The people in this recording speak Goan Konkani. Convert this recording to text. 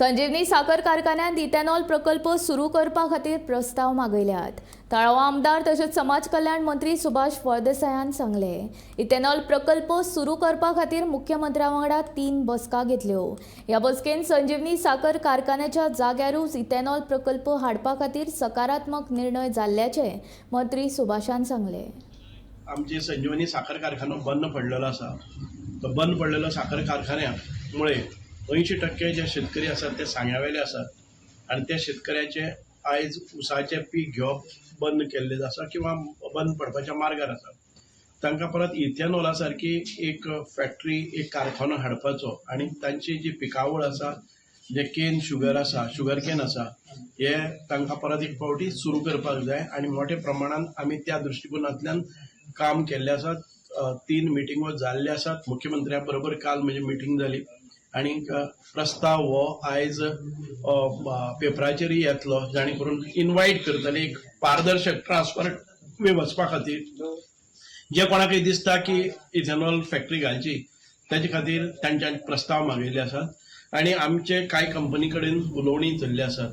संजीवनी साखर कारखान्यांत इथेनॉल प्रकल्प सुरू करपा खातीर प्रस्ताव मागयल्यात. थळावो आमदार तशेंच समाज कल्याण मंत्री सुभाष फळदेसायान सांगले, इथेनॉल प्रकल्प सुरू करपा खातीर मुख्यमंत्र्या वांगडा 3 बसका घेतल्यो. ह्या बसकेन संजीवनी साखर कारखान्याच्या जाग्यारूच इथेनॉल प्रकल्प हाडपा खातीर सकारात्मक निर्णय जाल्ल्याचे मंत्री सुभाषान सांगले. आमचे संजीवनी साखर कारखानो बंद पडलेलो आसा. तो बंद पडलेलो साखर कारखान्या मुळे 80% जे शेतकरी आसात ते सांग्यावेले आसात आनी त्या शेतकऱ्याचे आयज ऊसाचें पीक घेवप बंद केल्लें आसा किंवा बंद पडपाच्या मार्गार आसा. तांकां परत इथेनॉला सारकी एक फॅक्टरी, एक कारखानो हाडपाचो आनी तांची जी पिकावळ आसा, जे केन शुगर आसा, शुगर केन आसा, हे तांकां परत एक फावटी सुरू करपाक जाय आनी मोठ्या प्रमाणान आमी त्या दृश्टिकोनांतल्यान काम केल्लें आसा. 3 मिटिंगो जाल्ले आसात. मुख्यमंत्र्या बरोबर काल म्हजी मिटींग जाली आनी प्रस्ताव हो आयज पेपराचेरय येतलो, जाणे करून इनवायट करतले एक पारदर्शक, ट्रान्सपरंट वे वचपा खातीर. जे कोणाकय दिसता की इथेनॉल फॅक्टरी घालची, ताजे खातीर तांच्यान प्रस्ताव मागयल्ले आसात आनी आमचे कांय कंपनी कडेन उलोवणी चल्ली आसात.